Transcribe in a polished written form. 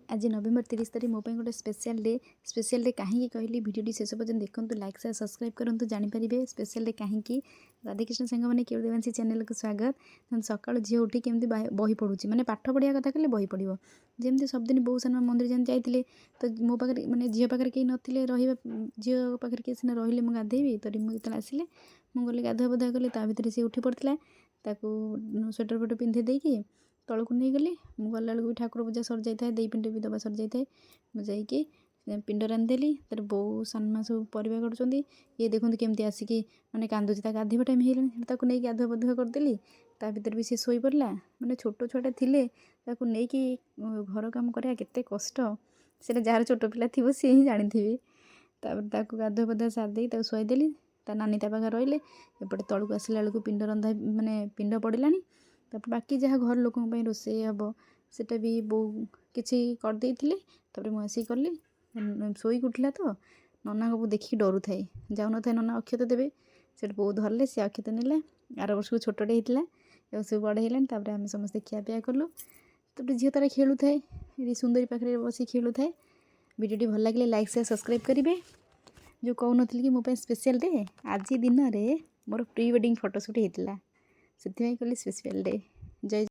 ଆଜି ନଭେମ୍ବର 30 ତାରିଖ ମୋ ପାଇଁ ଗୋଟେ ସ୍ପେଶିଆଲ୍ ଡେ। ସ୍ପେଶିଆଲ୍ ଡେ କାହିଁକି କହିଲି, ଭିଡ଼ିଓଟି ଶେଷ ପର୍ଯ୍ୟନ୍ତ ଦେଖନ୍ତୁ, ଲାଇକ୍, ସେୟାର, ସବସ୍କ୍ରାଇବ୍ କରନ୍ତୁ, ଜାଣିପାରିବେ ସ୍ପେଶିଆଲ୍ ଡେ କାହିଁକି। ରାଧାକୃଷ୍ଣ ସାଙ୍ଗମାନେ, କେଉଁ ଦେବାଂଶୀ ଚ୍ୟାନେଲକୁ ସ୍ୱାଗତ। ସକାଳୁ ଝିଅ ଉଠି କେମିତି ବହି ପଢ଼ୁଛି, ମାନେ ପାଠ ପଢ଼ିବା କଥା କହିଲେ ବହି ପଢ଼ିବ। ଯେମିତି ସବୁଦିନ ବୋଉ ସାନ ମନ୍ଦିର ଯେମିତି ଯାଇଥିଲେ, ତ ମୋ ପାଖରେ, ମାନେ ଝିଅ ପାଖରେ କେହି ନଥିଲେ ରହିବା। ଝିଅ ପାଖରେ କିଏ ସିନା ରହିଲେ ମୁଁ ଗାଧେଇବି। ତ ମୁଁ ଯେତେବେଳେ ଆସିଲେ, ମୁଁ ଗଲି ଗାଧୁଆ ପାଧୁଆ କଲି, ତା ଭିତରେ ସିଏ ଉଠି ପଡ଼ିଥିଲା। ତାକୁ ସ୍ୱେଟର୍ ଫେଟର୍ ପିନ୍ଧେଇ ଦେଇକି ତଳକୁ ନେଇଗଲି। ମୁଁ ଗଲାବେଳକୁ ବି ଠାକୁର ପୂଜା ସରିଯାଇଥାଏ, ଦେଇ ପିଣ୍ଡ ବି ଦେବା ସରିଯାଇଥାଏ। ମୁଁ ଯାଇକି ପିଣ୍ଡ ରାନ୍ଧିଦେଲି। ତାର ବୋଉ, ସାନମା ସବୁ ପରିବା କାଟୁଛନ୍ତି। ଇଏ ଦେଖନ୍ତୁ କେମିତି ଆସିକି ମାନେ କାନ୍ଦୁଛି। ତା ଗାଧୋଇବା ଟାଇମ୍ ହେଇଗଲାଣି। ତାକୁ ନେଇକି ଗାଧୁଆ ପାଧୁଆ କରିଦେଲି। ତା ଭିତରେ ବି ସେ ଶୋଇପଡ଼ିଲା। ମାନେ ଛୋଟ ଛୁଆଟା ଥିଲେ ତାକୁ ନେଇକି ଘର କାମ କରିବା କେତେ କଷ୍ଟ, ସେଇଟା ଯାହାର ଛୋଟ ପିଲା ଥିବ ସିଏ ହିଁ ଜାଣିଥିବେ। ତାପରେ ତାକୁ ଗାଧୁଆ ପାଧୁଆ ସାରି ଦେଇକି ତାକୁ ଶୁଆଇଦେଲି। ତା ନାନୀ ତା ପାଖରେ ରହିଲେ। ଏପଟେ ତଳକୁ ଆସିଲା ବେଳକୁ ପିଣ୍ଡ ରନ୍ଧା, ମାନେ ପିଣ୍ଡ ପଡ଼ିଲାଣି। ତାପରେ ବାକି ଯାହା ଘର ଲୋକଙ୍କ ପାଇଁ ରୋଷେଇ ହେବ, ସେଇଟା ବି ବୋଉ କିଛି କରିଦେଇଥିଲେ। ତାପରେ ମୁଁ ଆସିକି କଲି। ଶୋଇକି ଉଠିଲା ତ ନନାଙ୍କୁ ଦେଖିକି ଡରୁଥାଏ, ଯାଉନଥାଏ। ନନା ଅକ୍ଷତ ଦେବେ, ସେଠି ବୋଉ ଧରିଲେ, ସେ ଅକ୍ଷତ ନେଲା। ଆର ବର୍ଷକୁ ଛୋଟଟେ ହେଇଥିଲା, ଏବେ ସବୁ ବଡ଼ ହେଇଲାଣି। ତାପରେ ଆମେ ସମସ୍ତେ ଖିଆପିଆ କଲୁ। ତାପରେ ଝିଅ ତାର ଖେଳୁଥାଏ, ଏଠି ସୁନ୍ଦରୀ ପାଖରେ ବସି ଖେଳୁଥାଏ। ଭିଡ଼ିଓଟି ଭଲ ଲାଗିଲେ ଲାଇକ୍, ସେୟାର, ସବସ୍କ୍ରାଇବ୍ କରିବେ। ଯେଉଁ କହୁନଥିଲି କି ମୋ ପାଇଁ ସ୍ପେଶିଆଲ୍ ଡେ, ଆଜି ଦିନରେ ମୋର ପ୍ରି ୱେଡ଼ିଙ୍ଗ ଫଟୋ ସୁଟ୍ ହେଇଥିଲା, ସେଥିପାଇଁ କହିଲି ସ୍ପେଶିଆଲ୍ ଡେ। ଜୟ